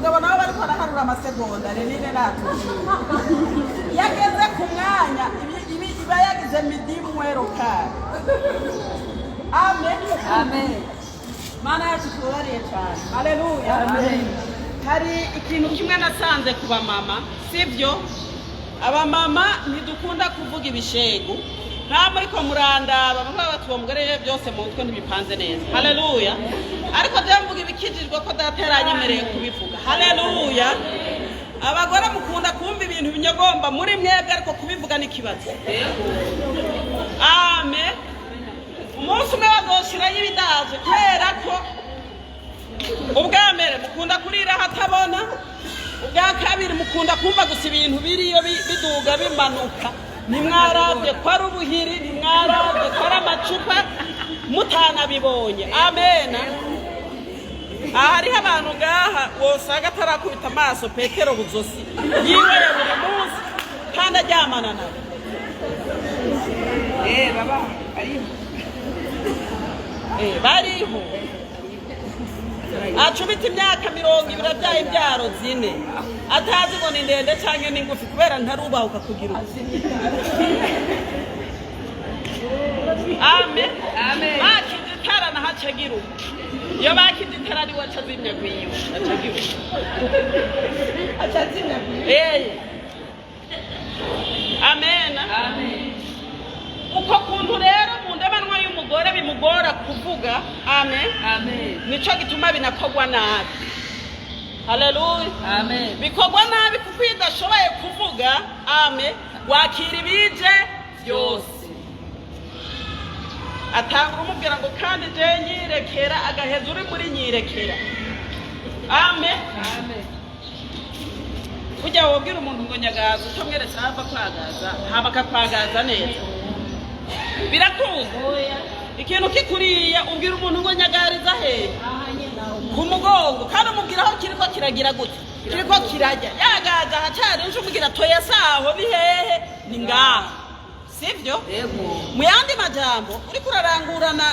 Umugabo nawe bariko araharura amasegonda. Renine natubwiye iyo ageze ku mwanya iba yagize midi mwerokari. Amen. Amen. Mana yacu, tubabariye cyane. Haleluya. Amen. Hari ikintu kimwe nasanze ku bamama, sibyo? Abamama ntidukunda kuvuga ibishegu. Nta muri ko murandaba, bamwe bati: "Uwo mugore rero byose mu mutwe ntibipanze neza." Haleluya. Ariko jya mvuga ibikijijwe ko Data yaranyemereye kubivuga. Haleluya. Abagore mukunda kumva ibintu binyogomba muri mwebwe, ariko kubivuga ni ikibazo. Amen. Umunsi umwe bazoshirayo ibidaje, kubera ko ubwa mbere mukunda kurira hatabona, ubwa kabiri mukunda kumva gusa ibintu biriyo biduga bimanuka. Ntimwarabye ko ari ubuhiri, ntimwarabye ko ari amacupa, mutanabibonye. Amena. Aha hariho abantu ngaha wosanga atarakubita amaso Petero buzosi yiwe ya buri munsi kandi aryamana nawe. Baba ariho. Bariho. Acubita imyaka 20 abyaye imbyaro 4, atazi ngo ni ndende canke ni ngufi, kubera ntarubahuka kugira uko. Amen. Amen. Bakije itara naho acagira uko. Iyo bakije itara ariwe aca azimya gwiwe, acagira uko. Acazimya. Amen. Amen. Uko kuntu rero mu ndemanwa y'umugore bimugora kuvuga. Amen. Amen. Nico gituma binakorwa nabi. Haleluya. Amen. Bikorwa nabi kuko iyo udashoboye kuvuga amen, wakira ibije byose. Atanga umubwira ngo kandi je nyirekera, agaheza uri muri nyirekera. Amen. Amen. Burya wobwira umuntu ngo nyagaza, utamweretse aho ava kwagaza, hama akakwagaza neza, birakunda. Ikintu kikuriye, ubwira umuntu ngo nyagariza hehe? Ku mugongo. Kandi umubwira aho kiriko kiragira gute, kiriko kirajya. Yagaza ahacari nje, umubwira toya saho ni hehe? Ni ngaha, sivyo? Yego. Mu yandi majambo, uriko urarangurana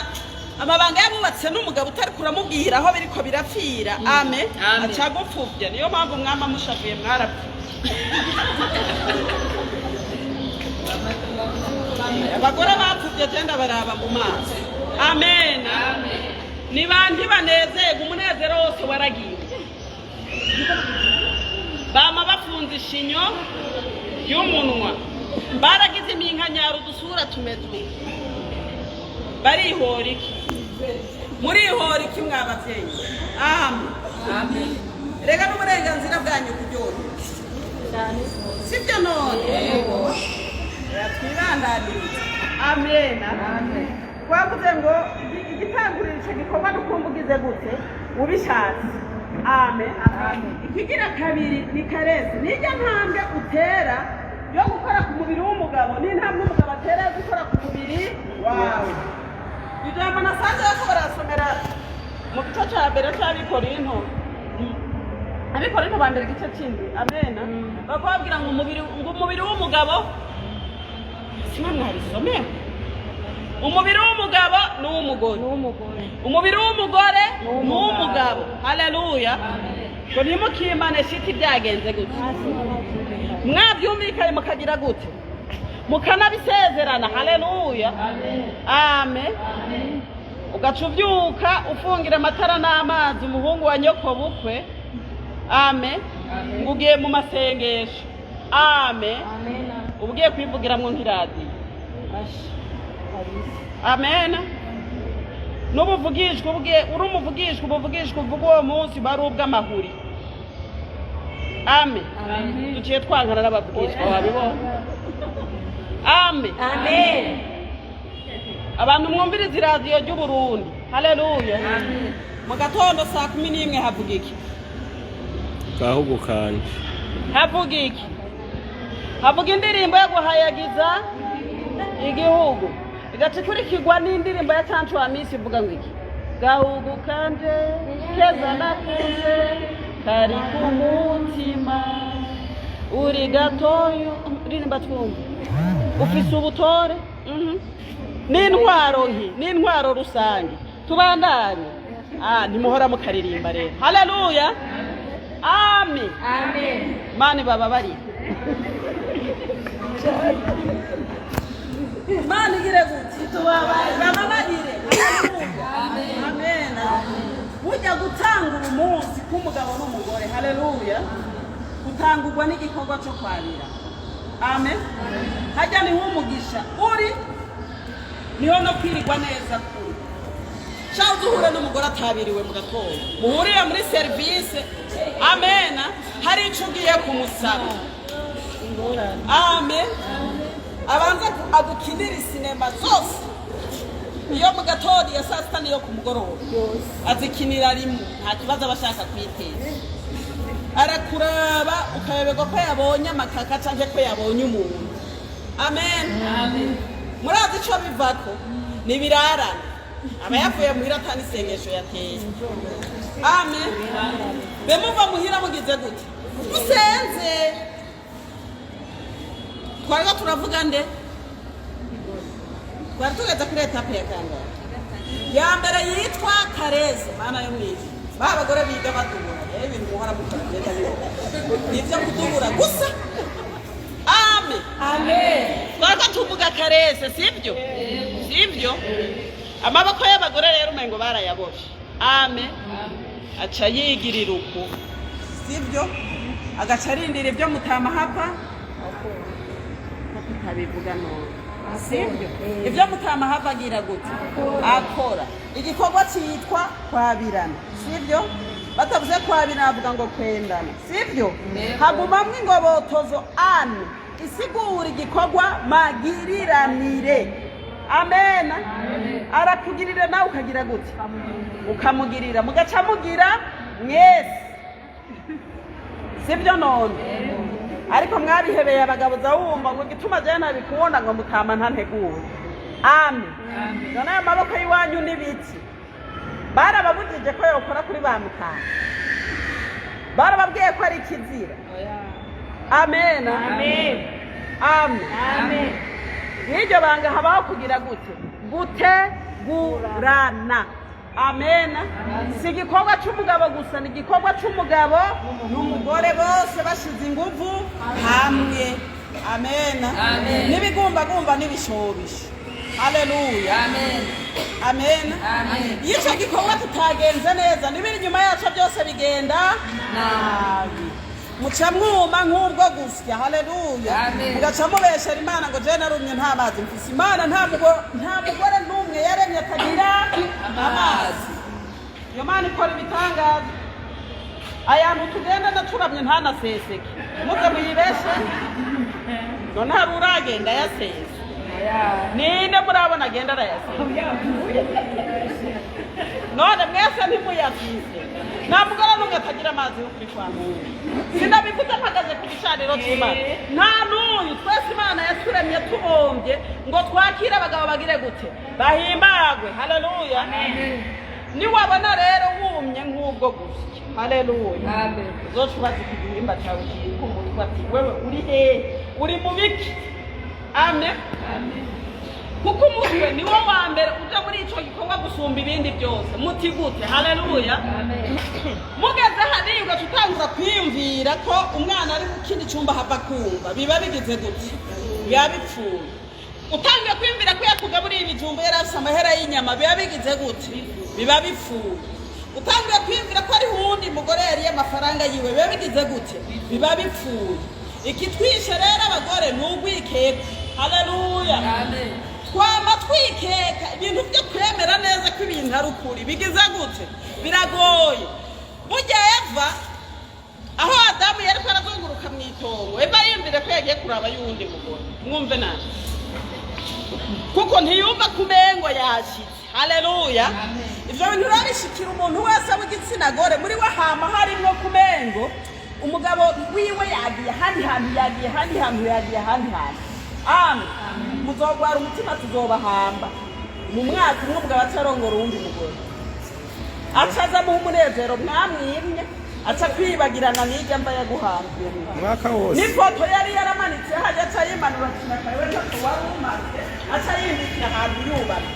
amabanga yabubatse n'umugabo utari kuramubwira aho biriko birapfira, amen, Amen. acagupfuvya. Niyo mpamvu mwama mushavuye, mwarapfa. Abagore bapfuvye genda baraba mu maso. Amen. Amen. Ni bantu banezerwa, umunezero wose waragiye. Bama bafunze ishinyo y'umunwa, baragize iminkanyaro, udusura tumeze uko. Barihora iki? Murihora iki mwa bavyeyi? Amen. Amen. Rega n'uburenganzira bwanyu kuryoherwa, sibyo? None twibandaniriza. Amena. Amen. Twavuze ngo igitangurira icyo gikorwa ni ukumva ugize gute, ubishatse. Amen. Amen. Ikigira kabiri ni caresse. Nijya ntambwe utera yo gukora ku mubiri w'umugabo, n'intambwe umugabo atera yo gukora ku mubiri wawe. Ijambo nasanze ko barasomera mu gice cya mbere cy'Abikorinto, Abikorinto ba mbere igice cy'indwi. Amena. Bakababwira ngo umubiri w'umugabo, simwe mwabisomewe? Umubiri w'umugabo ni uw'umugore, umubiri w'umugore ni uw'umugabo. Haleluya. Ngo ntimukimane shiti byagenze gute, mwabyumvikanye mukagira gute, mukanabisezerana. Haleluya. Amen. Ugaca ubyuka ufungira amatara n'amazi umuhungu wa nyoko bukwe. Amen. Ngo ugiye mu masengesho. Amen. Uba ugiye kwivugiramwo nk'iradiyo. Amen. N'ubuvugishwa ubwe uri umuvugishwa, ubuvugishwa uvuga uwo munsi bari ubw'amahuri. Amen. Amen. Duciye twankana n'abavugishwa, wabibonye? Amen. Amen. Abantu mwumviriza iradiyo ry'Uburundi, haleluya. Amen. Mu gatondo saa 11 havuga iki? Gahugu kanje. Havuga iki? Havuga indirimbo yo guhayagiza igihugu, igaca ikurikirwa n'indirimbo ya Cancu wa Misi ivuga ngo iki? Gahugu kanje keza nakunze kari ku mutima, uri gatoyo, ririmba twumva, ufise ubutore, n'intwaro nki n'intwaro rusange. Tubandanye. Ntimuhora mukaririmba rero. Haleluya. Amen. Mani bababarire. Imana igire gute? Bababarire. Amen. Burya gutangura umunsi k'umugabo n'umugore, haleluya, gutangurwa n'igikorwa cyo kwabira. Amen. Hajya niho umugisha uri, niho no kwirirwa neza kuri. Cyangwa uhure n'umugore atabiriwe mu gatondo, muhurire muri serivisi. Amena. Hari icyo ugiye kumusaba. Amen. Abanza agukinira sinema zose, iyo mu gatondo, iya saa sita n'iyo ku mugoroba, azikinira rimwe. Nta kibazo aba ashaka kwiteza. Arakuraba ukayoberwa ko yabonye amakaka cyangwa ko yabonye umuntu. Amen. Murazi icyo bivako? Ni ibirarane. Aba yavuye muhira atani isengesho yateye. Amen. Be muva muhira mugize gute? Musenze. Twariko turavuga nde? Twari tugeze kuri étape ya kangahe? Ya mbere yitwa caresse. Mana yo mwiza, ba bagore biga badubura rero, ibintu muhora mukora bigenda bibona ni ibyo kudubura gusa. Amen. Amen. Twariko tuvuga caresse, sibyo? Sibyo? Amaboko y'abagore rero umengo barayaboshe. Amen. Aca yigirira uku, sibyo? Agaca arindira ibyo mutama hapa ko tutabivuga none, sibyo? Ibyo mutama hava agira gute? Akora igikorwa cyitwa kwabirana, sibyo? Batavuze kwabirana, bavuga ngo kwendana, sibyo? Hagumamwo ingobotozo ane isigura igikorwa magiriranire. Amen. Arakugirira, nawe ukagira gute? Ukamugirira, mugaca mugira mwese, sibyo none? Ariko mwabihebeye abagabo, za wumva ngo igituma jewe ntabikunda ngo mutama ntantegura. Amen. None ayo maboko y'iwanyu n'ibiti barababujije ko yokora kuri ba mutama? Barababwiye ko ari ikizira? Amen. Amen. Amen. Amen. Nk'iryo banga habaho kugira gute? Gutegurana. Amen. Si igikorwa cy'umugabo gusa, ni igikorwa cy'umugabo n'umugore bose bashize ingufu hamwe. Amen. Amen. N'ibigumbagumba n'ibishobisho. Haleluya. Amen. Amen. Amen. Iyo icyo gikorwa tutagenze neza, n'ibiri inyuma yacu byose bigenda nabi. Muca mwuma nk'ubwo gusya. Haleluya. Amen. Mugaca mubeshera Imana ngo jewe narumye nta mazi mfise. Imana nta mugore n'umwe yaremye atagira amazi. Iyo Mana ikora ibitangaza. Ayantu tugenda naturamye ntanaseseke, muze muyibeshe. None hari uragenda yasese? Ninde murabona agenda arayasesa? None mwese ntimuyafise? Nta mugore n'umwe atagira amazi yo kuri kwa Mungu. Sinabivuze mpagaze ku gicaniro cy'Imana, nta n'uyu. Twese Imana yaturemye tubombye ngo twakire abagabo bagire gute? Bahimbagwe. Haleluya. Niwabona rero wumye nk'ubwo gusya, haleluya, Amen. uzoca ubaza iki gihimba cyawe cyitwa umutwe ati: "Wewe uri hehe? Uri mu biki?" Amen. Kuko umutwe niwo wa mbere uja muri ico gikorwa gusumba ibindi byose. Muti gute? Haleluya. Mugeze hariya ugaca utangura kwiyumvira ko umwana ari mu kindi cyumba hava kumva, biba bigize gute? Biba bipfuye. Utangiye kwiyumvira ko yakugaburiye ibijumba yari afise amahera y'inyama, biba bigize gute? Biba bipfuye. Utangiye kwiyumvira ko ariho uwundi mugore yariye amafaranga yiwe, biba bigize gute? Biba bipfuye. Ikitwishe rero abagore ni ugwikeka. Haleluya. Amen. Twama twikeka ibintu byo kwemera neza ko ibintu ari ukuri bigize gute? Biragoye. Burya Eva, aho Adamu yari ko arazunguruka mu itongo, Eva yiyumvire ko yagiye kuraba y'uwundi mugore. Mwumve nabi, kuko ntiyumva kumengo yashyitse. Haleluya. Ibyo bintu urabishikira umuntu wese w'igitsina gore, muri we hama harimwo kumengo umugabo wiwe yagiye ahandi hantu, yagiye ahandi hantu, yagiye ahandi hantu. Amen. Muzogwara umutima, tuzobahamba mu mwaka umwe. Umugabo acarongora uwundi mugore, acaza amuha umunezero mwamwimye, aca kwibagirana n'ijya mba yaguhambiye Umwaka wose. N'ifoto yari yaramanitse hajya, aca yimanura kinaka we ntacyo wari umaze, aca yimbikira ahantu yubatse.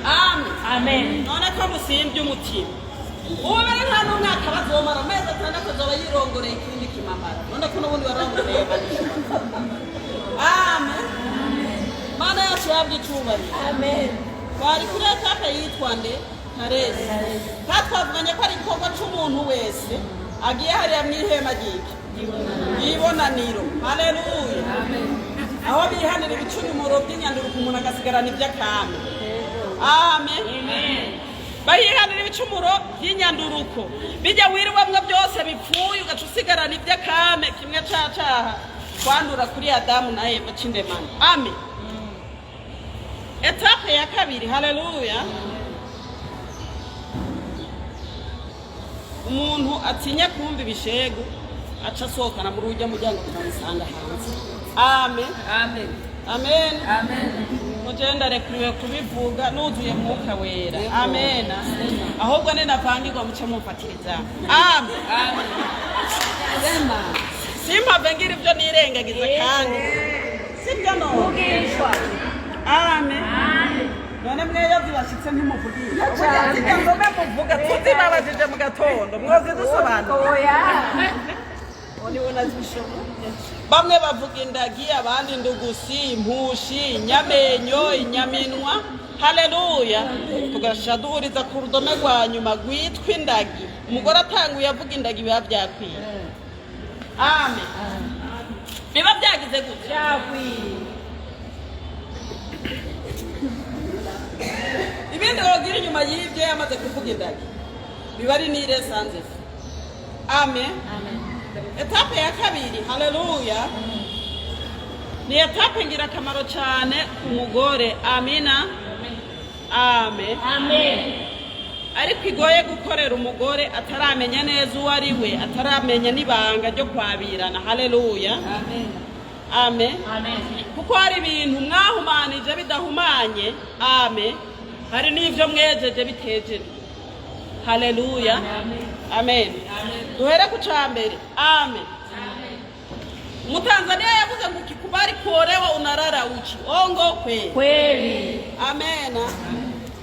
Amen. Amen. None ko musimbye umutima? Ubu mbere nta n'umwaka bazomara, amezi 6 azoba yirongoreye ikindi kimamara. None ko n'ubundi warongoreye. Amen. Mana yacu yabwa icubahiro. Amen. Twari kuri étape yitwa nde? Caresse. Kandi twavuganye ko ari igikorwa c'umuntu wese agiye hariya mw'ihema ry'iki y'ibonaniro. Haleluya. Aho bihanira ibicumuro by'inyanduruko, umuntu agasigarana iby'akami. Amen. Bahihanira ibicumuro by'inyanduruko, bijya wiriwamwo byose bipfuye, ugaca usigarana iby'akame kimwe ca caha twandura kuri Adamu na Eva c'indemano. Amen. Étape ya kabiri, haleluya, umuntu atinya kumva ibishegu aca asohokana muri ujya muryango, tukamusanga hanze. Amen. Amen. Amen. Amen. Mugenda rekuriwe kubivuga nuzuye Mwuka Wera. Amen. Ahubwo ninavangirwa muce mumfatiriza. Amen. Amen. Sema. Simpave ngira ibyo nirengagiza, kandi sibyo none. Vugishwa. Amen. None mweyo zibashitse ntimuvugisha zijya ndome, muvuga tuzibabajije mu gatondo, mwozidusobanura. Oya. Bamwe bavuga indagi, abandi indugusi, impushi, inyamenyo, inyaminwa. Haleluya. Tugasha duhuriza ku rudome rwa nyuma rwitwa indagi. Umugore atanguye avuga indagi, biba byakwiye. Amen. Biba byagize gutya. Byakwiye. Ibindi wogira inyuma y'ibyo yamaze kuvuga indagi biba ari n'iresanzefu. Amen. Étape ya kabiri, haleluya, ni étape ngirakamaro cyane ku mugore. Amina. Amen. Amen. Ariko igoye gukorera umugore ataramenya neza uwo ari we, ataramenya n'ibanga ryo kwabirana. Haleluya. Amen. Amen. Amen. Kuko hari ibintu mwahumanije bidahumanye. Amen. Hari n'ibyo mwejeje bitejeje. Haleluya. Amen. Duhere ku ca mbere. Amen. Umutanzaniya yavuze ngo ukikubali kuolewa unalala uchi. Ongo kweli? Kweli. Amena.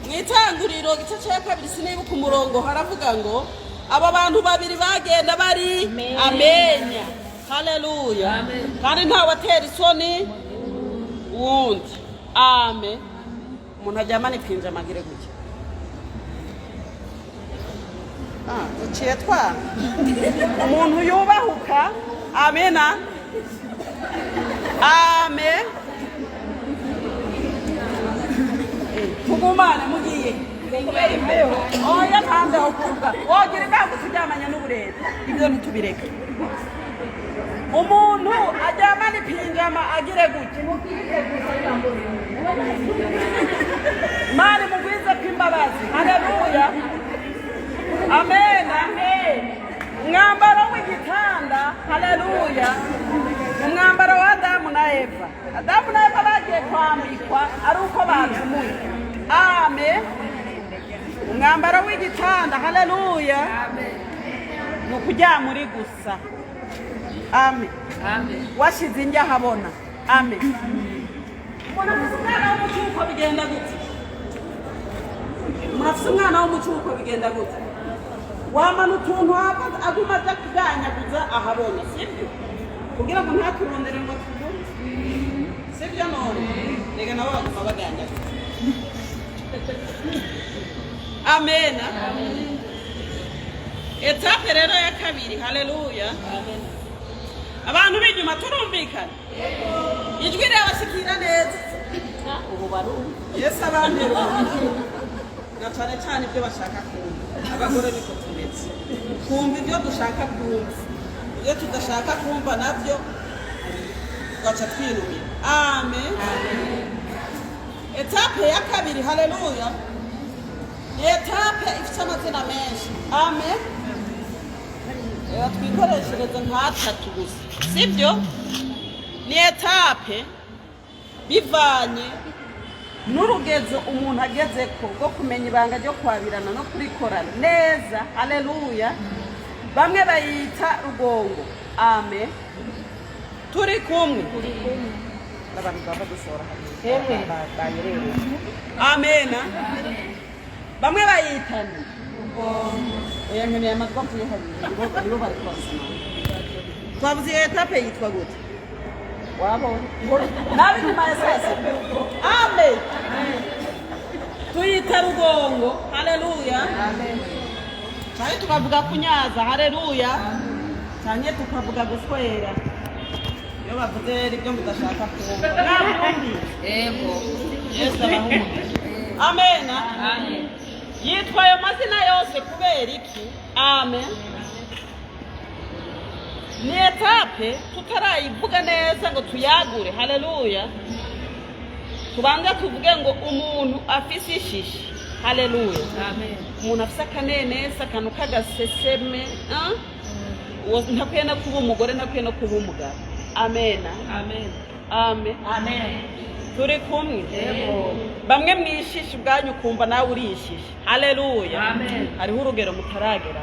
Mu Itanguriro igice cya kabiri, sinibuka umurongo, haravuga ngo abo bantu babiri bagenda bari Amen. amenya. Haleluya. Amen. Kandi ntawatera isoni wundi. Amen. Umuntu aryamana ipinjama agire gutya. Ah, duciye twanga umuntu yubahuka. Amena. Amen. Tugumane, mugiye Kubera imbeho. Oya, nta mbeho kuvuga. Wogira imbeho turyamanye n'uburere, ibyo ntitubireke. Umuntu aryamana ipinjama agire gutya. Mani mugwize kw'imbabazi. Haleluya. Amen. Umwambaro w'igitanda, haleluya, umwambaro wa Adamu na Eva. Adamu na Eva bagiye kwambikwa ari uko bacumuye. Amen. Umwambaro w'igitanda, haleluya, ni ukuryama uri gusa. Amen. Amen. Washize indya ahabona. Amen. Umuntu afise umwana w'umucuko bigenda gute? Umuntu afise umwana w'umucuko bigenda gute? Wamana utuntu hava aguma aza kuganyaguza ahabona, sibyo? Kugira ngo ntaturondere ngo tugure, sibyo? None reka nabo baguma baganyaguza. Amena. Étape rero ya kabiri, haleluya. Abantu b'inyuma turumvikana, ijwi rirabashikira neza. Ubu barumva. Yesu abantu na cyane cyane ibyo bashaka kumva. Abagore niko tumeze, twumva ibyo dushaka kumva, ibyo tudashaka kumva nabyo tugaca twinumira. Amen. Étape ya kabiri, haleluya, ni étape ifite amazina menshi. Amen. Reka twikoreshereze nk'atatu gusa, sibyo? Ni étape bivanye n'urugezo umuntu ageze ko rwo kumenya ibanga ryo kwabirana no kurikora neza. Haleluya. Bamwe bayita rugongo. Amen. Turi kumwe? Abantu bava gushora. Emwe banyereye. Amena. Bamwe bayita rugongo. Oya, nkeneye amajwi avuye hariya. Nibo bari kubasoma. Twavuze iyo étape yitwa gute? Wabonye nabi nyuma ya saa sita. Amen. Tuyita rugongo. Haleluya. Cyane tukavuga kunyaza. Haleluya. Cyane tukavuga guswera. Iyo bavuze rero ibyo mudashaka kumva, mwabyumvise? Yego. Yesu abahumugisha. Amena. Amen. Yitwa ayo mazina yose kubera iki? Amen. Ni étape tutarayivuga neza ngo tuyagure. Haleluya. Tubanze tuvuge ngo umuntu afise ishishi. Haleluya. Amen. Umuntu afise akanenesi, akantu k'agaseseme, ah? Uwo ntakwiye no kuba umugore, ntakwiye no kuba umugabo. Amena. Amen. Amen. Amen. Turi kumwe? Yego. Bamwe mwishisha ubwanyu, ukumva nawe urishisha. Haleluya. Amen. Hariho urugero mutaragera.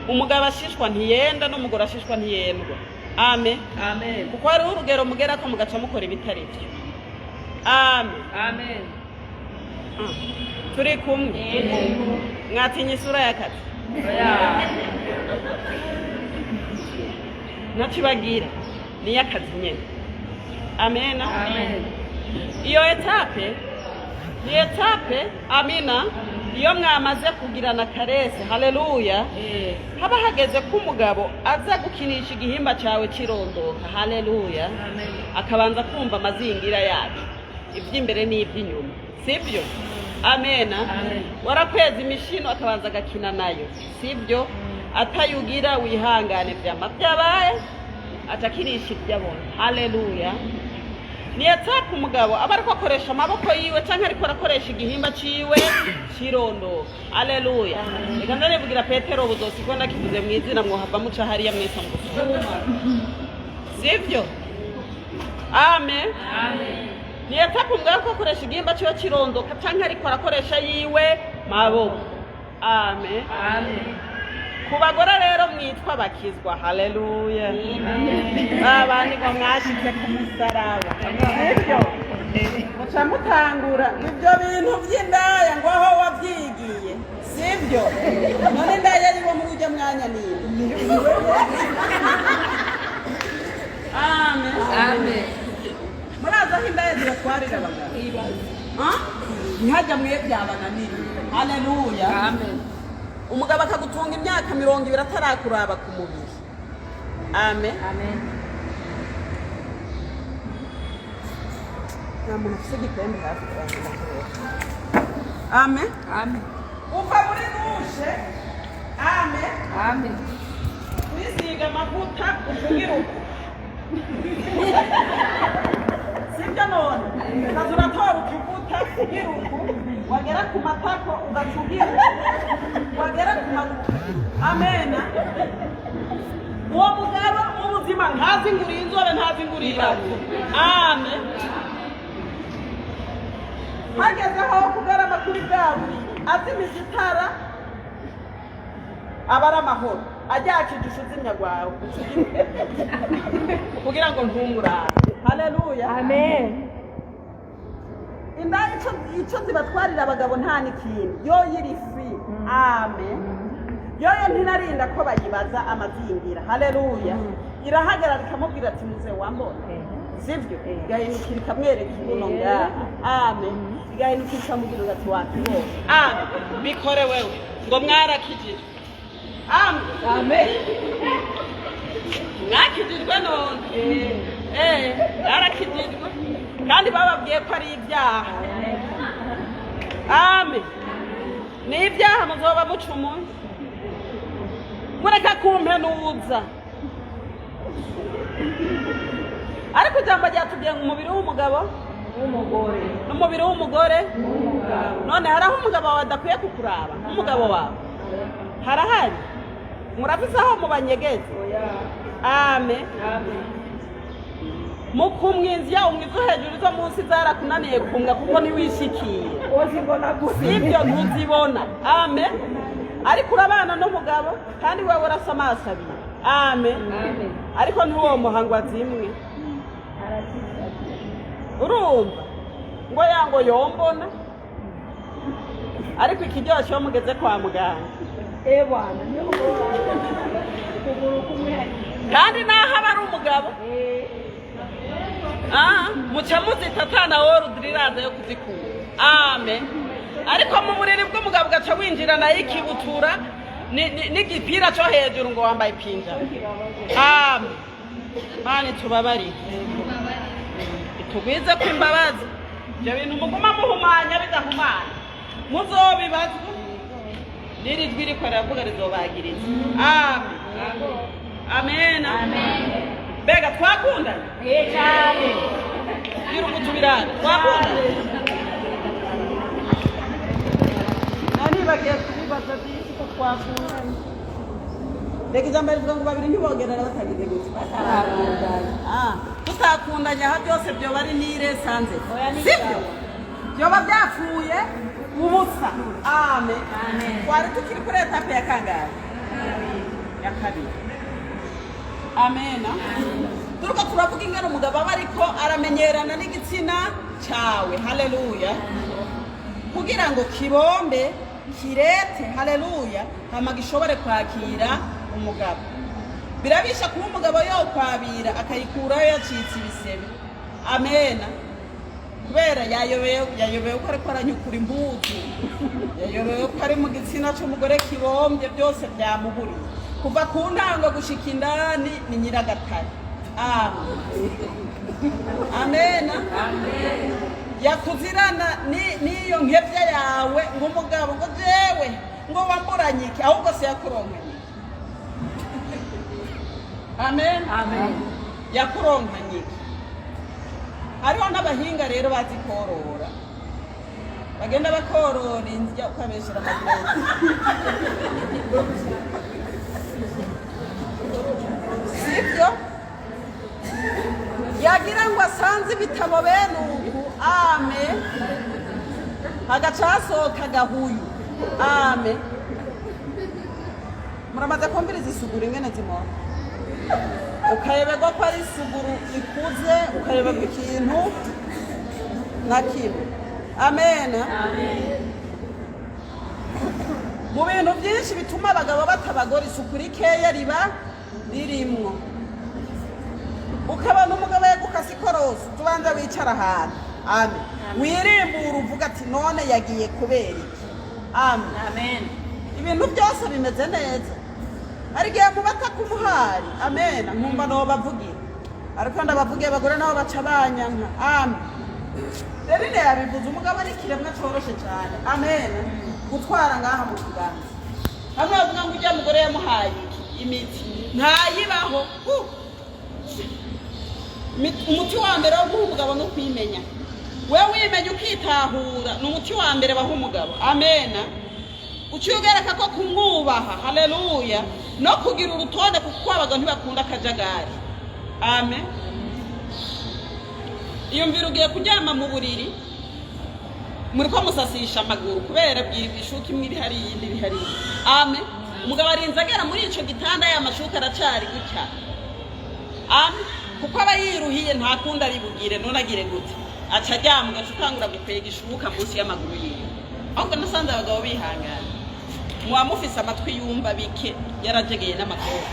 Umugabo ashishwa ntiyenda, n'umugore ashishwa ntiyendwa. Amen. Amen. Kuko hariho urugero mugera ko mugaca mukora ibitari byo. Amen. Amen. Ah. Turi kumwe? Yego. Mwatinya isura y'akazi? Oya. Ntakibagira ni iy'akazi nyine. Amena. Amen. Iyo étape ni étape, amina, iyo mwamaze kugirana caresse. Haleluya. Haba hageze ko umugabo aza gukinisha igihimba cyawe kirondoka. Haleluya. Amen. Akabanza kumva amazingira yacu, iby'imbere n'iby'inyuma, sibyo? Amena. Amen. Warakweza imishino, akabanza agakina nayo, sibyo? Atayugira wihangane, vyama byabaye, atakirisha ibyo abona. Haleluya. Ni étape umugabo aba ariko akoresha amaboko yiwe cyangwa ariko arakoresha igihimba ciwe kirondoka. Haleluya. Reka ndanivugira Petero buzosi ko ndakivuze mu izina, mwohava muca hariya mwese mugusoma, sibyo? Amen. Amen. Ni étape umugabo ariko akoresha igihimba ciwe kirondoka canke ariko arakoresha yiwe maboko. Amen. Amen. Ku bagore rero mwitwa bakizwa, haleluya, babandi ngo mwashize ku musaraba, sibyo? Muca mutangura ibyo bintu by'indaya ngo aho wabyigiye, sibyo? None indaya yiwe muri ujya mwanya nini? Amen. Amen. Murazi aho indaya zibatwarira abagabo? Ah? Ntihajya mwe byabananira. Haleluya. Amen. Umugabo akagutunga imyaka 20 atarakuraba ku mubiri. Amen. Amen. Nta muntu ufite igikombe hafi? Amen. Amen. Uva muri douche, amen, Amen. wisiga amavuta, uvugira uko, sibyo? None ukaza uratora utuvuta ugira uku, wagera ku matako ugaca ugira uku, wagera ku maguru. Amena. Uwo mugabo w'ubuzima ntazi ngo uri inzobe, ntazi ngo uri irabura. Amen. Hageze aho kugarama kuri bwa buriri, azimije itara, aba ari amahoro. Ajyakije uzimya rwawe kugira ngo ntumurare. Haleluya. Amen. Inda ico zibatwarira abagabo nta n'ikintu. Yo iri free. Amen. Yoyo ntinarinda ko bayibaza amazingira. Haleluya. Irahagarara ikamubwira ati: "Muze wambona," sibyo? Igahindukira ikamwereka ibuno ngaha. Amen. Igahindukira ikamubwira ati: "Wakibonye?" Amen. Bikore wewe ngo mwarakijijwe. Amen. Amen. Mwakijijwe none? Mwarakijijwe kandi bababwiye ko ari ibyaha. Amen. Ni ibyaha, muzoba mucumuye. Mureka kumpenuza. Ariko ijambo ryatubwiye ngo umubiri w'umugabo W'umugore. n'umubiri w'umugore. W'umugabo. None hari aho umugabo wawe adakwiye kukuraba nk'umugabo wawe? Harahari? Murafise aho mubanyegeze? Oya. Amen. Amen. Mu kumwinzya, umwiza hejuru, izo munsi zarakunaniye kumwa kuko ntiwishikiye. Uzibona gute? Sibyo? Ntuzibona. Amen. Ariko urabana n'umugabo kandi wewe urasa amaso abiri. Amen. Amen. Ariko ntiwomuha ngo azimwe. Urumva ngo yango yombona. Ariko ikiryoshye, iyo mugeze kwa muganga. Ebwana niyo ukuguru kumwe hari. Kandi naho aba ari umugabo. Ah, muca muzita atana worudiriraza yo kuzikura. Amen. Ariko mu buriri bw'umugabo ugaca winjira nayo ikibutura n'igipira cyo hejuru ngo wambaye ipinjama. Amen. Mani tubabarire, tugwize ko imbabazi. Ibyo bintu muguma muhumanya bidahumanya, muzobibazwa n'iri jwi riko riravuga rizobagiriza. Amen, amen. Mbega twakundanye? Cyane. Gira umutubirane, twakundanye. Nanibagiye kubibaza byinshi ko twakundanye. Reka ijambo rivuga ngo babiri ntibogerana batagize gutya. Batarakundanye. Ah, tutakundanye aha byose byoba ari nire sanze. Oya, ni Sibyo? sawa. Byoba byapfuye ubusa. Amen. Amen. Twari tukiri kuri etape ya kangahe? Ya kabiri. Amena. Turiko turavuga ingene umugabo aba ariko aramenyerana n'igitsina cyawe, haleluya, kugira ngo kibombe kirete, haleluya, hama gishobore kwakira umugabo. Birabisha kuba umugabo yokwabira akayikurayo yacitse ibisebe. Amena. Kubera yayobeye, yayobeye ko ariko aranyukura impuzu, yayobeye ko ari mu gitsina cy'umugore kibombye, byose byamuburiye kuva ku ntango gushika indani ni nyiragatare. Amen, amena. Yakuzirana n'iyo nkebya yawe ngo umugabo ngo jewe ngo wamburanye iki, ahubwo se yakuronkanye iki? Amen. Amen. Yakuronkanye iki? Hariho n'abahinga rero bazi korora, bagenda bakorora inzya ukabeshera amaguru, sibyo? Yagira ngo asanze ibitabo bene uku, ame, hagaca hasohoka agahuyu. Ame. Muramaze kumviriza isuguru ingene zimora, ukayoberwa ko ari isuguru ikuze, ukayoberwa ikintu na kimwe. Amen. Mu bintu byinshi bituma abagabo batabagora, isuku rikeya riba ririmwo. Ukabona umugabo yegukase ikorosi, tubanza wicara ahantu, amen, wirimbura uvuga ati none yagiye kubera iki? Amen. Amen. Ibintu byose bimeze neza. Hari igihe mubata kumuhari, amen, nkumva nabo bavugira, ariko ndabavugiye abagore nabo baca banyanka. Amen. Rero ine yabivuze, umugabo ari ikiremwa coroshe cyane, amen, gutwara ngaha mu kiganza. Hamwe bavuga ngo ujya mugore yamuhaye iki? Imiti ntayibaho. Umuti wa mbere wo guha umugabo ni ukwimenya. We wimenya ukitahura, ni umuti wa mbere baha umugabo. Amena. Uciye ugereka ko kumwubaha, haleluya, no kugira urutonde, kuko abagabo ntibakunda akajagari. Amen. Iyumvira ugiye kuryama mu buriri, muri ko musasisha amaguru kubera bwira ishuka imwe iri hariya iyindi iri hariya. Amen. Umugabo arinze agera muri ico gitanda, ya mashuka aracari gutya. Amen. Kuko aba yiruhiye, nta kundi ari bugire. None agire gute? Aca aryama, ugaca utangura gukwega ishuka munsi y'amaguru yiwe. Ahubwo nasanze abagabo bihangana, muba mufise amatwi yumva bike, yarajegeye n'amakobwa.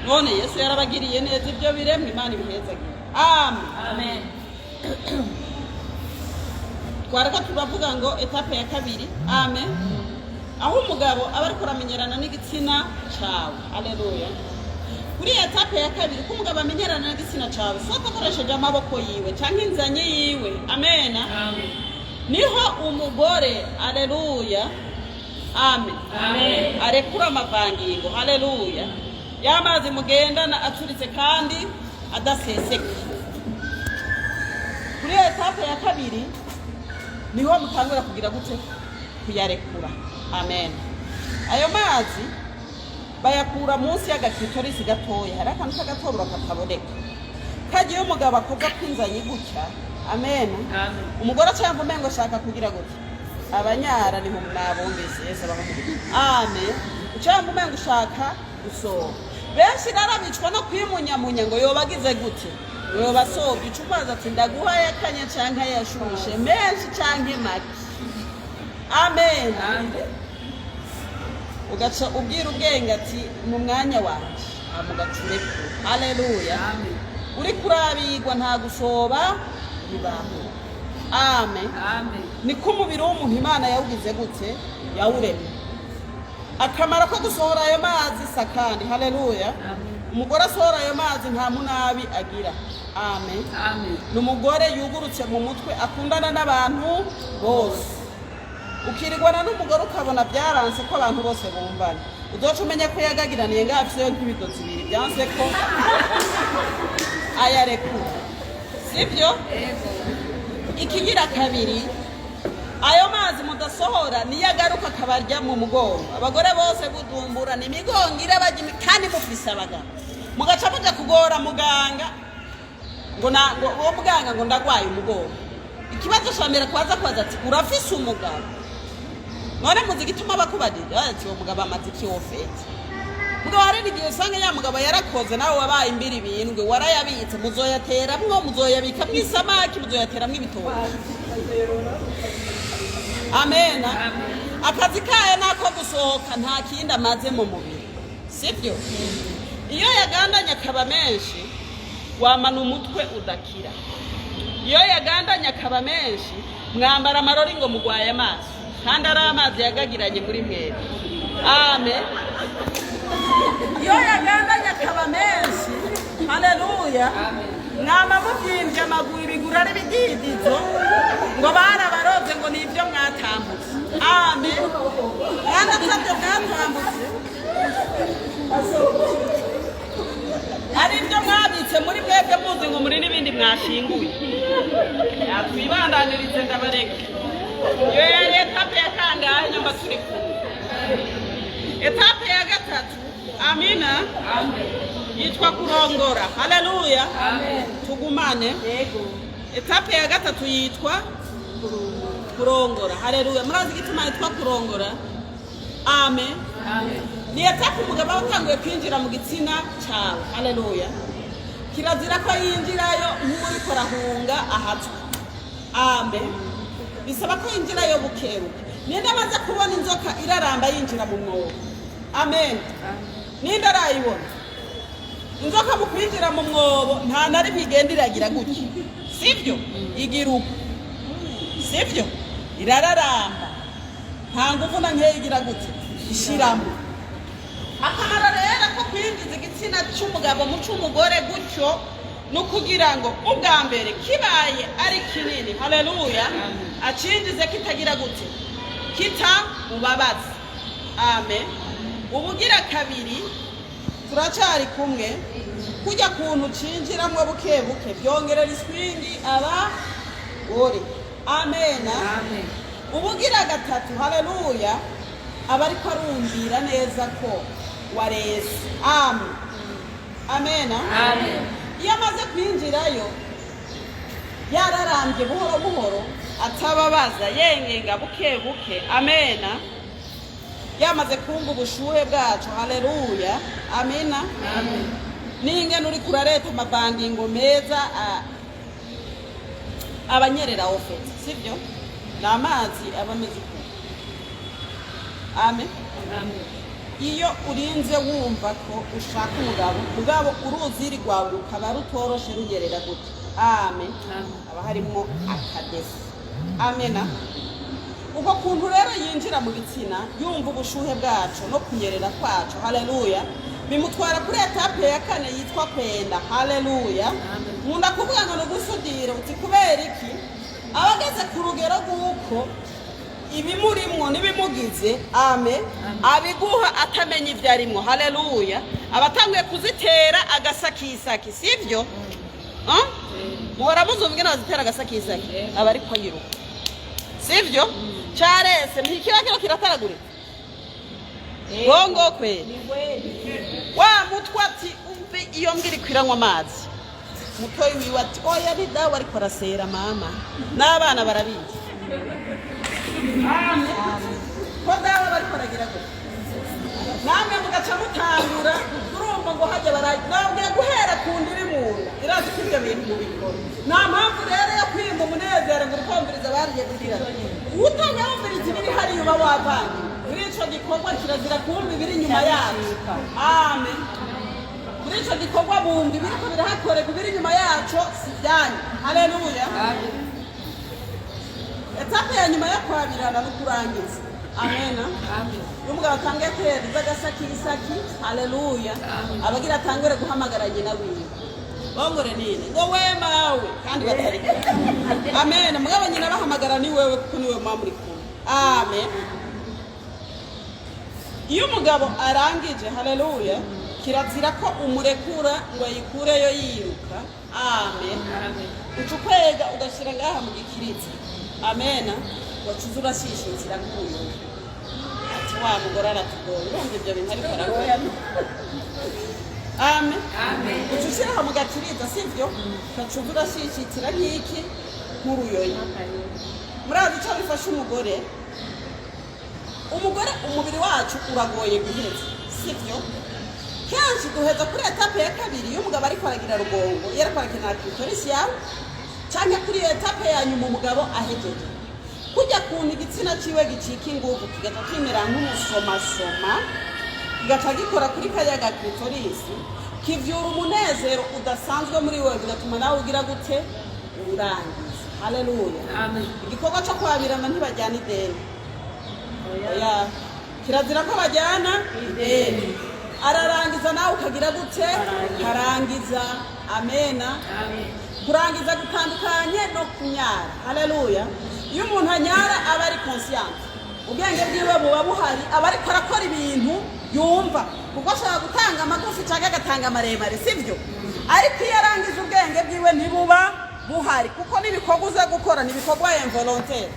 None Yesu yarabagiriye neza ibyo biremwa, Imana ibihezagire. Amen. Amen. Twariko turavuga ngo etape ya kabiri, amen, aho umugabo aba ariko aramenyerana n'igitsina cawe, aleluya. Kuri iyo etape ya kabiri ko umugabo amenyerana n'igitsina cawe, soko akoresheje amaboko yiwe canke inzanye yiwe, amena, niho umugore, aleluya, amen, Amen. arekura amavangingo, haleluya, y'amazi mugendana aturitse kandi adaseseka. Kuri iyo etape ya kabiri niho mutangura kugira gute? Kuyarekura. Amen. Ayo mazi bayakura munsi y'agakitorisi gatoya, hari akantu k'agatoboro kataboneka kagiye umugabo akoza kwinzanye gutya. Amen. Umugore cyangwa umengo ashaka kugira gutya, abanyara niho mwabumvise Yesu abaho. Amen. Cyangwa umengo ushaka gusohoka. Benshi rero bicwa no kwimunyamunya ngo yobagize gute, yoba asobye. Uca umubaza ati ndaguha ayakanye canke ayashushe, menshi canke make? Amen. Ugaca ubwira ubwenge ati mu mwanya wanje, hama ugaca urekura. Haleluya. Uri kurabigwa, nta gusoba bibaho. Amen. Niko umubiri w'umuntu Imana yawugize gute? Yawuremye. Akamaro ko gusohora ayo mazi sakandi. Haleluya. Umugore asohora ayo mazi nta munabi agira. Amen. Ni umugore yugurutse mu mutwe, akundana n'abantu bose. Ukirirwana n'umugore ukabona byaranse ko abantu bose bumvana, uzoca umenya ko yagagiraniye ngaho, afiseyo nk'ibidozi bibiri byanse ko ayarekura, sibyo? Ikigira kabiri, ayo mazi mudasohora niyo agaruka akabarya mu mugongo. Abagore bose budumbura ni imigongo irabajya, kandi mufise abagabo, mugaca muja kugora muganga ngo na ngo uwo muganga ngo ndagwaye umugongo. Ikibazo ca mbere kwaza kubaza ati: "Urafise umugabo?" None muzi igituma bakubajije? Ati: "Uwo mugabo amaze iki wofete?" Mugabo hari n'igihe usanga ya mugabo yarakoze, nawe wabaye imbiri bindwi warayabitse, muzoyateramwo, muzoyabikamwo isamaki, muzoyateramwo ibitoki. Amena. Akazi kayo nako gusohoka, nta kindi amaze mu mubiri, sibyo? Iyo yagandanye akaba menshi, wamana umutwe udakira. Iyo yagandanye akaba menshi, mwambara amarori ngo mugwaye amaso, kandi ari amazi yagagiranye muri mwebwe. Amen. Iyo yagandanye akaba menshi, haleluya, mwama mubyimbye amaguru, ibiguru ari ibididizo, ngo barabarovye, ngo ni ibyo mwatambutse. Amen. Kandi atabyo mwatambutse, ari ibyo mwabitse muri mwebwe, muzi ngo muri n'ibindi mwashinguye. Yatwibandanirize, ndabareka. Iyo yari étape ya kangahe? Nyuma turi kumwe. Étape ya gatatu, amina, yitwa kurongora. Haleluya. Tugumane. Étape ya gatatu yitwa kurongora. Haleluya. Murazi igituma yitwa kurongora? Amen. Ni étape umugabo aba atanguye kwinjira mu gitsina cyawe. Haleluya. Kirazira ko yinjirayo nk'uriko arahunga ahatswe. Amen. Bisaba ko yinjirayo bukebuke. Ninde amaze kubona inzoka iraramba yinjira mu mwobo? Amen. Ninde arayibona inzoka mu kwinjira mu mwobo? Nta na rimwe igenda iragira gutya, sibyo? Igira uko, sibyo? Irararamba, nta nguvu na nkeya igira gutya ishiramo. Akamaro rero ko kwinjiza igitsina cy'umugabo mu cy'umugore gutyo ni ukugira ngo ubwa mbere kibaye ari kinini, haleluya, acinjize kitagira gute? Kitamubabaza. Amen. Ubugira kabiri, turacyari kumwe? Kujya kuntu cinjiramwo buke buke byongerera iswingi abagore. Amena. Ubugira gatatu, haleluya, aba ariko arumvira neza ko wareze. Amen, amena. Iyo amaze kwinjirayo yararambye buhoro buhoro, atababaza, yengenga buke buke, amena, yamaze kumva ubushuhe bwacu, haleluya, amina, n'ingene uriko urareta amavangingo meza, abanyerera ofete, sibyo? Ni amazi aba ameze ukuntu. Amen. Iyo urinze wumva ko ushaka umugabo, mugabo uruziri rwawe rukaba rutoroshe, runyerera gute, amen, haba harimo akadesi. Amena. Ubwo kuntu rero yinjira mu gitsina yumva ubushuhe bwacu no kunyerera kwacu, haleluya, bimutwara kuri étape ya kane yitwa kwenda. Haleluya. Nkunda kuvuga ngo ni ugusudira. Uti kubera iki? Aba ageze ku rugero rw'uko ibimurimwo n'ibimugize, ame, abiguha atamenya ibyo arimwo. Haleluya. Aba atanguye kuzitera agasakisaki, sibyo? Ah? Muhora muzumva ingene bazitera agasakisaki, aba ariko yiruka, sivyo? Carese ntikira kiro kirataragurika gongo kweli. Wa mutwe ati: "Umve, iyo mbwa iriko iranywa amazi." Mutoyi wiwe ati: "Oya, ni dawe ariko arasera mama." N'abana barabizi ko dawe bariko aragira gutya, namwe mugaca mutangura urumva ngo hajya nababwira guhera ku ndiri mu nda irazi ko ibyo bintu mubikora. Nta mpamvu rero yo kwimba umunezero ngo urikumviriza bariye kugira utanga wumviriza ibiri hariya uba wavangiwe. Muri ico gikorwa kirazira kumva ibiri inyuma yacu. Amen. Muri ico gikorwa bumva ibiriko birahakorerwa, ibiri inyuma yaco si ibyanyu. Haleluya. Étape ya nyuma yo kwabirana no kurangiza. Amena. Iyo umugabo atangiye kwereza agasakisaki, haleluya, abagira atangure guhamagara nyina wiwe, bongore nini ngo we mawe, kandi batari kumwe. Amen. Mugabo nyina bahamagara ni wewe, kuko niwe muba muri kumwe. Amen. Iyo umugabo arangije, haleluya, kirazira ko umurekura ngo ayikureyo yiruka. Amen. Uca ukwega ugashyira ngaha mu gikiriza. Amena. Wacuza urashishikira nk'uyu ati: "Wa mugore aratugoye." Urumva ibyo bintu ariko aragoye. Amen. Uca ushyira mu gakiriza, sibyo? Ugacuza urashishikira nk'iki, nk'uruyoyi. Murazi icyo bifasha umugore? Umugore, umubiri wacu uragoye guheza, sibyo? Kenshi duheza kuri étape ya kabiri, iyo umugabo ariko aragira rugongo, iyo ariko arakina clitoris yawe, cyangwa kuri iyo étape ya nyuma umugabo ahejeje kujya kuntu igitsina ciwe gicika inguvu, kigaca kimera nk'umusomasoma, kigaca gikora kuri kariya ga clitoris, kivyura umunezero udasanzwe muri wewe, bigatuma nawe ugira gute? Urangiza. Haleluya. Igikorwa cyo kwabirana ntibajyana ideni. Oya, kirazira ko bajyana ideni. Ararangiza, nawe ukagira gute? Karangiza. Amena. Kurangiza gutandukanye no kunyara. Haleluya. Iyo umuntu anyara aba ari conscient, ubwenge bwiwe buba buhari, aba ariko arakora ibintu yumva, kuko ashobora gutanga amagufi cyangwa agatanga amaremare, sibyo? Ariko iyo arangije, ubwenge bwiwe ntibuba buhari, kuko n'ibikorwa uza gukora ni ibikorwa involontaire,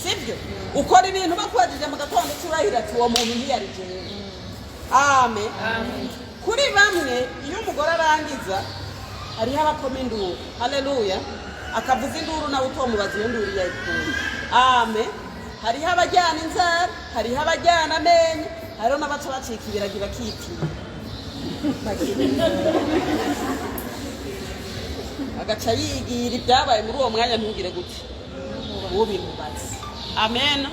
sibyo? Ukora ibintu bakubajije mu gatondo cyurahira ati: "Uwo muntu ntiyari jewe." Amen. Kuri bamwe, iyo umugore arangiza, hariho abakoma induru. Haleluya. Akavuza induru, nawe utomubaza iyo nduru yayikuye. Amen. Hariho abajyana inzara, hariho abajyana amenyo, hariho n'abaca bacika ibiragi bakitinya, agaca yigira ibyabaye muri uwo mwanya. Ntugire gute ubimubaze. Amen.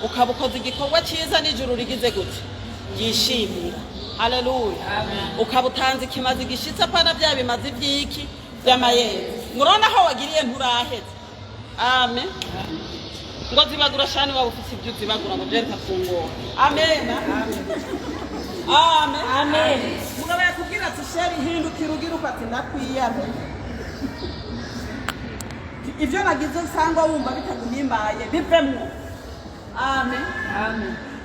Ukaba ukoze igikorwa cyiza n'ijuru rigize gute? Ryishimira. Haleluya. Ukaba utanze ikimazi gishitse, apana bya bimazi by'iki by'amayeri, ngo urabona aho wagiriye nturaheze. Amen. Ngo zibagura shani, waba ufite ibyo uzibagura ngo byereka kungora. Amen, amen, amen. Mugabo yakubwira ati: "Chéri, hindukira ugira uko," ati: "Ndakwiyame ibyo nagize usanga wumva bitaguhimbaye, bivemwo." Amen.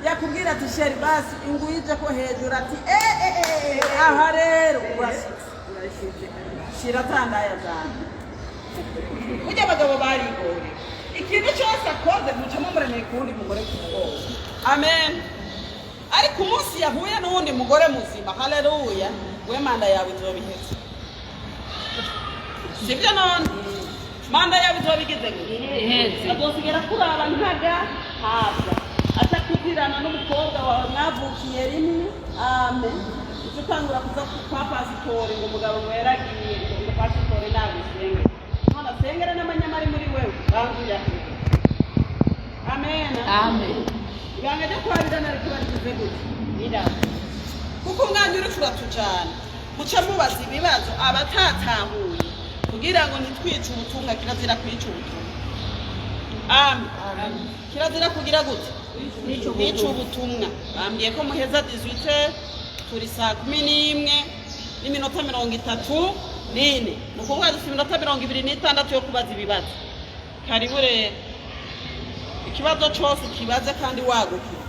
Yakubwira ati: "Chéri, basi ingwije ko hejuru," ati: "Eh eh eh, aha rero urashitse, shira tandaya zanjye." Burya abagabo barigoye, ikintu cyose akoze muca mumuremeye ku wundi mugore ku mugoroba. Amen. Ariko umunsi yahuye n'uwundi mugore muzima, haleluya, we manda yawe izobiheze, sibyo? None manda yawe izoba igize gute? Iheze. Azosigara kuraba nkaga habwa atakuzirana n'umukobwa wawe mwavukiye rimwe. Amen. Uca utangura kuza kwa pasitori ngo umugabo ngo yaragiye, ngo pasitori nagusengere. None asengere n'amanyama ari muri wewe, banguya. Amen. Amen. Ibanga ryo kwabirana rikaba rigize gute? Biraba. Kuko umwanya uri turatujana, muce mubaza ibibazo abatatahuye kugira ngo ntitwice ubutumwa. Kirazira kwica ubutumwa. Amen. Kirazira kugira gute? Kwica ubutumwa. Bambwiye ko muheza 18, turi saa 11:34, ni ukuvuga dufite iminota 26 yo kubaza ibibazo. Karibu rero, ikibazo cyose kibaze kandi wagukiye.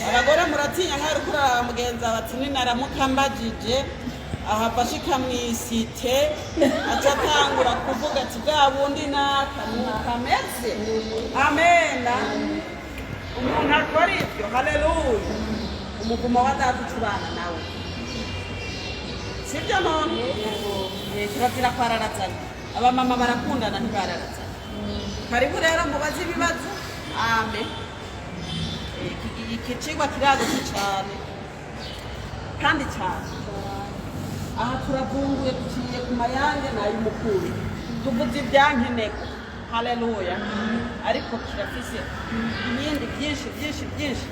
Abagore muratinya, nk'aho uri kuraba mugenzi wawe ati: "Ninaramuka mbajije ahava ashika mw'isite, aca atangura kuvuga ati bwa bundi naka nukameze." Amena. Umuntu akora ibyo, haleluya, umuvumo wa data uca ubana nawe, sibyo? None kirazira kwararatsanya. Abamama barakundana, ntibararatsanya. Karibu rero mubaze ibibazo. Amen. Iki cigwa kiragutse cyane kandi cyane. Aha turavunguye, duciye ku mayange n'ay'umukuru, tuvuze ibyankenerwa. Haleluya! Ariko kirafise ibindi byinshi byinshi byinshi.